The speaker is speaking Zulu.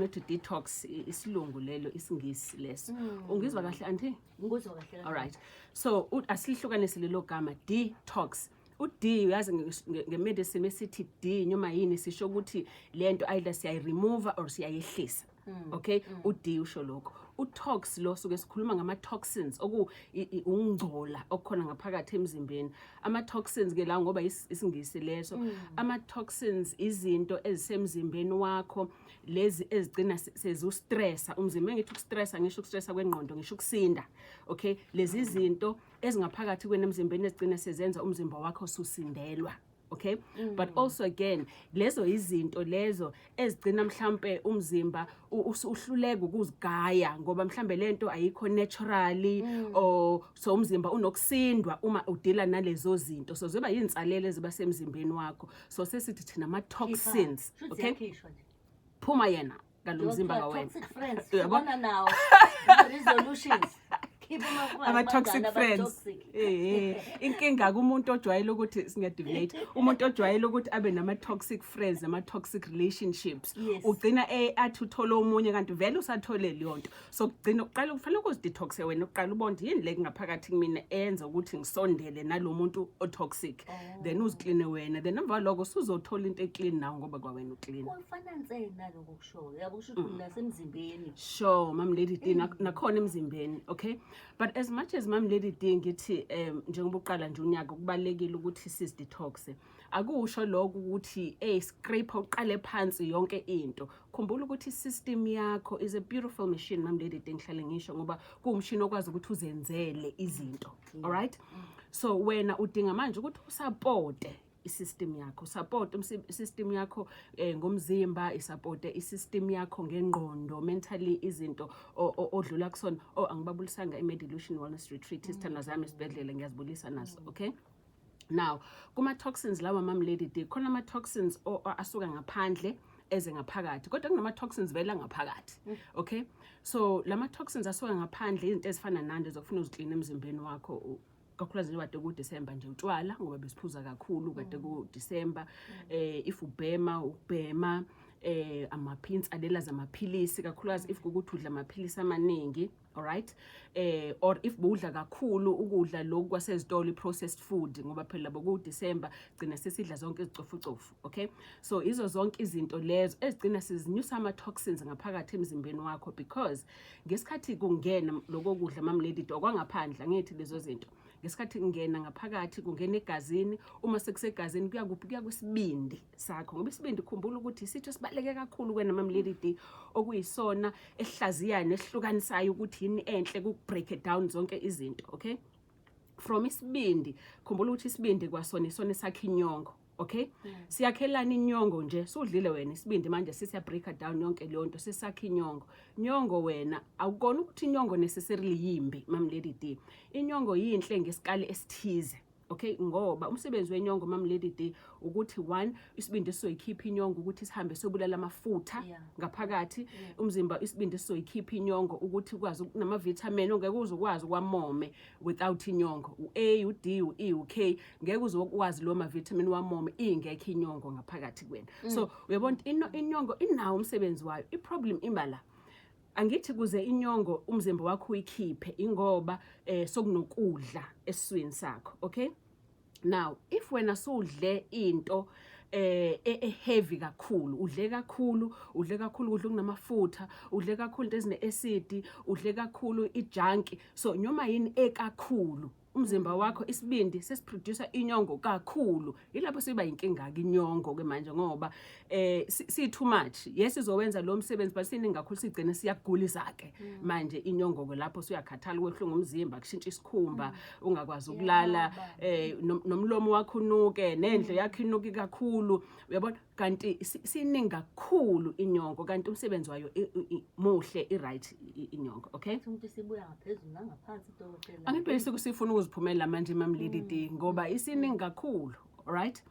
ethi detox, isilungu lelo, isiNgisi leso. Ungizwa kahle, auntie? Ngikuzwa kahle kahle. Alright, so asilihlukanise lelo gama detox. U-D, uyazi nge-medicine esithi D noma yini, sisho ukuthi lento either siyayi-remove or siyayehlisa, okay? U-D usho lokho. U-tox lo suke sikhuluma ngama-toxins, oku ungcola okukhona ngaphakathi emzimbeni. Ama-toxins ke la, ngoba isiNgisi leso, ama-toxins izinto ezisemzimbeni wakho lezi ezigcina sezustressa umzimba. Engithi ukustressa, ngisho ukustressa kwengqondo, ngisho ukusinda, okay? Lezi zinto ezingaphakathi kwena emzimbeni ezigcina sezenza umzimba wakho susindelwa, okay? But also again, lezo izinto lezo ezigcina mhlambe umzimba uhluleka ukuzigaya, ngoba mhlambe lento ayikho naturally or so umzimba unokusindwa uma udila nalezo zinto, so ziba yinsalelo eziba semzimbeni wakho. So sesithi thina ama toxins. Shuthi Okay. ziyakhishwa nje. Phuma yena ngalo mzimba kawena. Toxic friends. Uyabo? Hlukana nawo. Resolutions. Keep Ama-toxic abangani friends. aba-toxic. Inkinga kumuntu ojwayele ukuthi, singadeviate, umuntu ojwayele ukuthi abe nama-toxic friends, nama-toxic relationships, ugcina athi uthole omunye kanti vele usathole leyo nto. So kugcina uqala kufanele ukuzidetoxe wena uqala, ubone ukuthi yini le ngaphakathi kumina eyenza ukuthi ngisondele nalo muntu o-toxic. Then uzikline wena, then emva kwaloko usuzothola into eclean nawe, ngoba kwawena uclean. Kufana nse naloko kushoyo. Yabo, kusho ukuthi nasemzimbeni. Sure, Mam Lady D, nakhona emzimbeni, okay? But as much as, Mam Lady D, ngithi njengoba uqala nje unyaka, kubalekile ukuthi sizidetoxe, akusho lokho ukuthi hey, scrape, uqale phansi yonke into. Khumbula ukuthi i-system yakho is a beautiful machine, Mam Lady D, ngihlale ngisho, ngoba kuwumshini okwazi ukuthi uzenzele izinto, alright? So wena udinga manje ukuthi usupporte isystem yakho, support isystem yakho ngomzimba, isupporte isystem yakho ngengqondo, mentally, izinto odlula kusona. Oh, angibabulisanga i-Medilution Wellness Retreat, isithandwa zami esibhedlela, ngiyazibulisa nazo, okay? Now kuma-toxins lawa, Mam Lady D, khona ama-toxins asuka ngaphandle eze ngaphakathi, kodwa kunama-toxins vele angaphakathi, okay? So lama-toxins asuka ngaphandle, izinto ezifana nani zokufuna uzikline emzimbeni wakho, kakhulukazi nje kade kuDisemba nje, utshwala, ngoba besiphuza kakhulu kade kuDisemba, if ubhema, ukubhema, amaphinsalela zamaphilisi, kakhulukazi if kukuthi udla amaphilisi amaningi, alright? Or if budla kakhulu ukudla lokhu kwasezitolo, i-processed food, ngoba phela boku December gcina sesidla zonke izicofucofu, okay? So izo zonke izinto lezo ezigcina sizinyusa ama toxins ngaphakathi emzimbeni wakho, because ngesikhathi kungena lokho kudla, Mam Lady D, okwangaphandle, angithi lezo zinto ngesikhathi kungena ngaphakathi kungena egazini. Uma sekusegazini, kuya kuphi? Kuya kwisibindi sakho, ngoba isibindi, khumbula ukuthi isitho esibaleke kakhulu kwena, Mam Lady D, okuyisona esihlaziyayo nesihlukanisayo ukuthi yini enhle, ku break it down zonke izinto, okay? From isibindi, khumbula ukuthi isibindi kwasona isona esakha inyongo, okay? Siyakhelana inyongo nje sudlile wena, isibindi manje sisiya break down yonke leyo nto, sisakha inyongo. Nyongo wena, awukona ukuthi inyongo necessarily yimbi, Mam Lady D. Inyongo yinhle ngesikali esithize, okay? Ngoba umsebenzi wenyongo, Mam Lady D, ukuthi one, isibindi sizoyikhipha inyongo ukuthi sihambe siyobulala amafutha ngaphakathi umzimba. Isibindi sizoyikhipha inyongo ukuthi ukwazi nama-vitamin ongeke uze ukwazi ukwamome without inyongo, u-A, u-D, u-E, u-K, ngeke uze ukwazi lo ma-vitamin wamome ingekho inyongo ngaphakathi kwena. So uyabona ukuthi inyongo inawo umsebenzi wayo. I-problem imba la, angithi kuze inyongo umzimba wakho uyikhiphe, ingoba sokunokudla esiswini sakho, okay? Now if wena sudle into heavy kakhulu, udle kakhulu, udle kakhulu ukudla okunamafutha, udle kakhulu into ezine acid, udle kakhulu ijunk, so noma yini ekakhulu, umzimba wakho, isibindi sesiproduce inyongo kakhulu. Yilapho siba inkinga ke inyongo ke manje, ngoba si too much. Yes, izowenza lo msebenzi, but siningi kakhulu, sigcine siyakugulisa ke manje inyongo ke. Lapho suyakhathala, kwehlunga umzimba, kushintsha isikhumba, ungakwazi ukulala, nomlomo wakho unuke, nendle yakho inuke kakhulu, uyabona? Kanti siningi kakhulu inyongo, kanti umsebenzi wayo muhle, i-right inyongo, okay? Umuntu sibuya ngaphezulu nangaphansi, dokotela. Angithi bese sifuna ukuziphumela manje, Mam Lady D, ngoba isiningi kakhulu, alright?